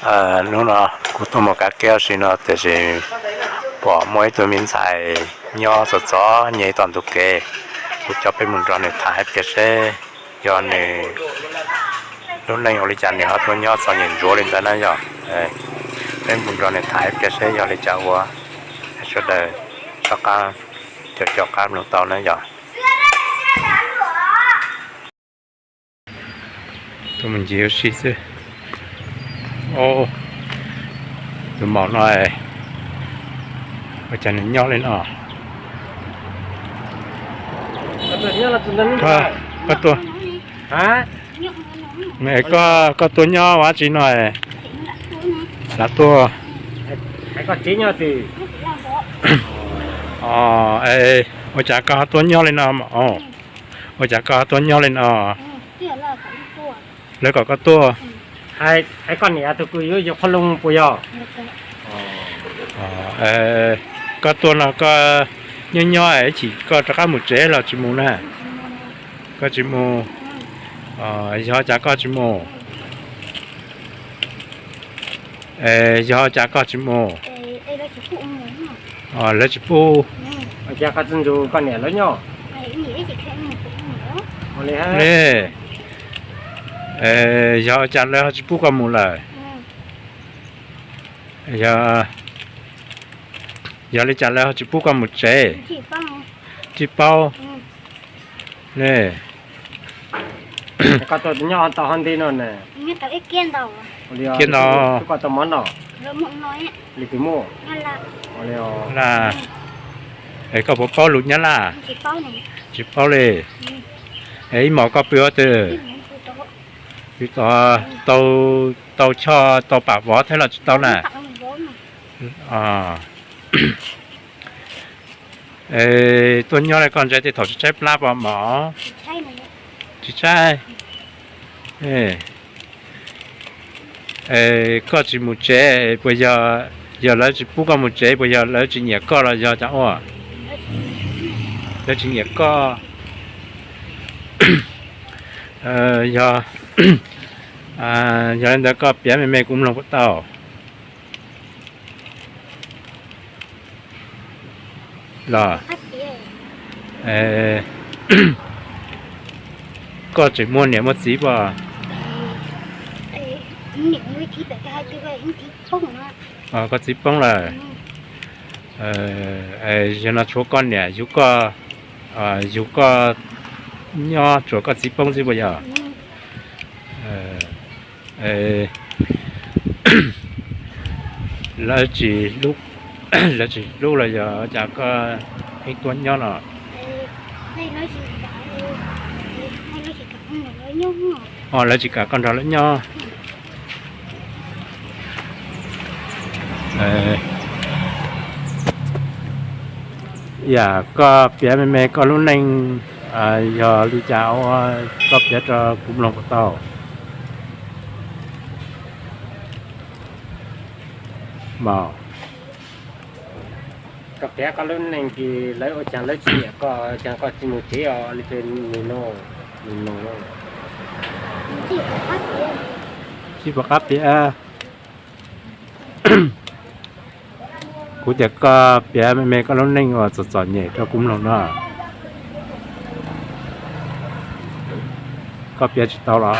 Hnub no kuv tuaj mus kav kiab ua si no tiam sis pom muaj ib tug me ntxhais nyob txom txom nyem tom ntug kev, kuv coj peb mus nrog nws tham hais pliag seb yog nws lub neej ua li cas nws ho tuaj nyob txom nyem ntsuav li ntawd na yog. Peb mus nrog nws tham hais pliag seb yog li cas ua, sawv daws rov qab caum caum qab mloog tau na yog. Tuaj mus ncig ua si xwb. Tus maum no, ua cas nws nyob li no? Koj tuaj nyob ua dab tsi no? Lam tuaj. Ua cas koj ho tuaj nyob li no? Ua cas koj ho tuaj nyob li no? Lawv kom koj tuaj. Hais koj niam tus kwv yuav yug qhov loo puas yog? Koj tuaj no koj nyob nyob ib chim koj rov qab mus tsev los tsis mus na? Koj tsis mus. Yog cas koj tsis mus? Yog cas koj tsis mus? Lawv tsis pub. Koj niam lawv nyob. Yog cas lawv ho tsis pub koj mus lawm? Yog li cas lawv ho tsis pub koj mus tsev? Tsis paub. Koj tuaj nyob tau hov nti no na? Kiag ntau. Li twb muaj. Es koj puas paub lus Nyab Laj? Tsis paub li. Es ib hmos koj pw ua twg? Pw tau, tau choj tau pam vov thiab los tsis tau na? Tuaj nyob li koj ntshai tej thaum tsis tshaib plab pom mom? Tsis tshaib. Koj tsis mus tsev puas yog, yog lawv tsis pub koj mus tsev puas yog lawv tsis nyiam koj los yog cas ua? Lawv tsis nyiam koj. Yog, yog li ntawd koj piav me me kuv mloog puas tau? Los, koj tseem muaj niam muaj txiv puas? Koj txiv poob lawm. Yog no tshuav koj niam yug koj, yug koj nyob tsuas koj txiv poob xwb puas yog? Lawv tsis, lawv tsis hlub los yog cas koj thiaj tuaj nyob no? Lawv tsis kam koj nrog lawv nyob. Yam koj piav me me koj lub neej yog li cas ua, koj piav rau kuv mloog puas tau? Koj piav koj lub neej ces lawv ua cas lawv tsis nyiam koj, cas koj tsis mus tsev os li, nws no, nws no. Tsis pom qab piav. Kuv tias koj piav me me koj lub neej uas txom txom nyem rau kuv mloog no. Koj piav tsis tau los?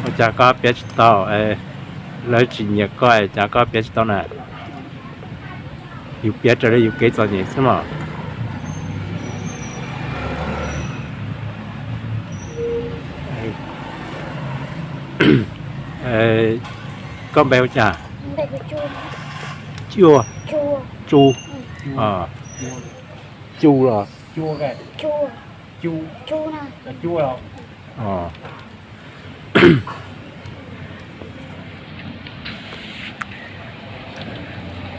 Ua cas koj piav tsis tau? Lawv tsis nyiam koj cas koj piav tsis tau na? Yus piav raws li yus kev txom nyem xwb mas. Koj npe hu cas? Tsu. Tsu los?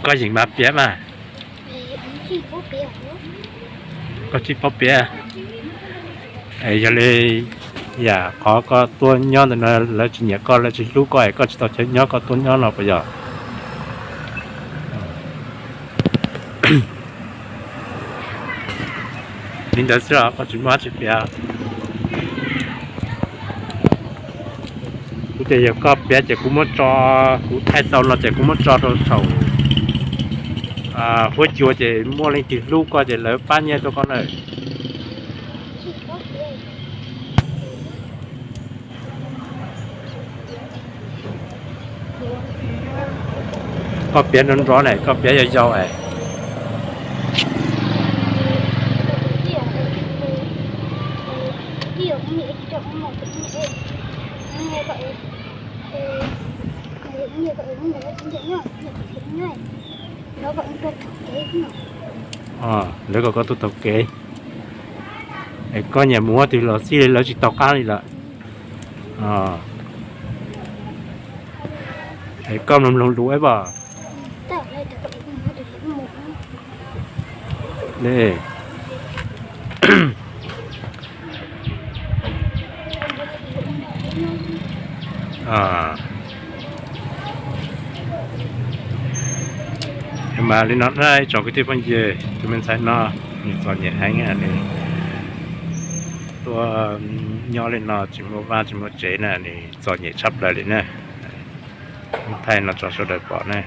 Koj yeem mas piav mas. Koj tsis paub piav. Yog li yam qhov koj tuaj nyob ntawm no lawv tsis nyiam koj, lawv tsis hlub koj es koj tsis tau chaw nyob koj tuaj nyob no puas yog? Li ntawd xwb los koj tsis muaj dab tsi piav? Kuv tias yog koj piav ces kuv muab tso, kuv thaij tau no ces kuv muab tso rau saum huab cua ces muaj leej twg hlub koj ces lawv pab nyiaj rau koj na. Koj piav nrov nrov na, koj piav yau yau es. Lawv kom koj tuaj taug kev, es koj nyiam mus ua twg los xij li lawv tsis taug qab li lawm. Es koj mloog mloog lus ib pom. Mas li no na ib tsoom kwv tij phooj ywg, tus me ntxhais no nws txom nyem heev li. Tuaj nyob li no tsis muaj vaj tsis muaj tsev na, nws txom nyem tshaj plaws li na. Thaij no tso sawv daws pom na.